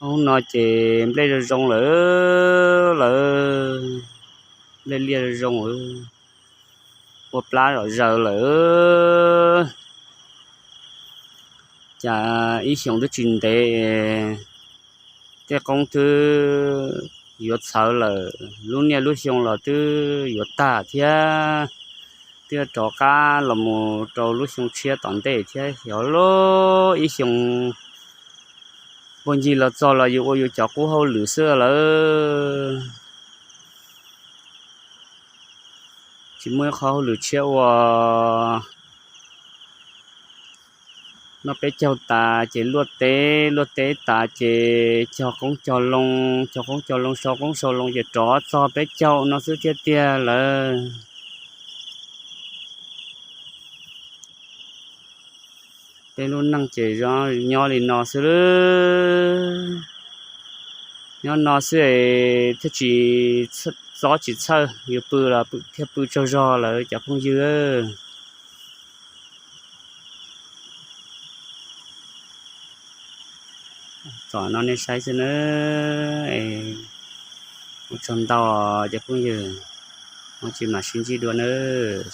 Hnub no ces nplej zoo zoo lawm, lawv nplej liaj zoo zoo, ua plab zom zaws lawm. Cas ib xyoos twb tsis ntev, tej qoob twb yuav txhawv lawm, lub niaj lub xyoo los twb yuav tag thiab, twb rov qab los mus rau lub xyoo tshiab tom ntej thiab, xyov lub ib xyoos puag ncig los txog los yus ua yus cov qub hauj lwm xwb lawm, tsis muaj ib qho hauj lwm tshiab ua. Noj peb caug tas ces luaj teb, luaj teb tas ces cog qoob cog loo, cog qoob cog loo, sau qoob sau loo ces rov txog peb caug no xwb thiab tiag lawm. Peb lub neej ces nyob li no xwb, nyob no xwb es thiaj tsis txob tsis txhawj, yus pw los thiaj pw tsaug zog lawm cov phooj ywg. Tom no nej saib xwb nawb, ua tsaug ntau cov phooj ywg, ua tsis mam sib ntsib dua nawb.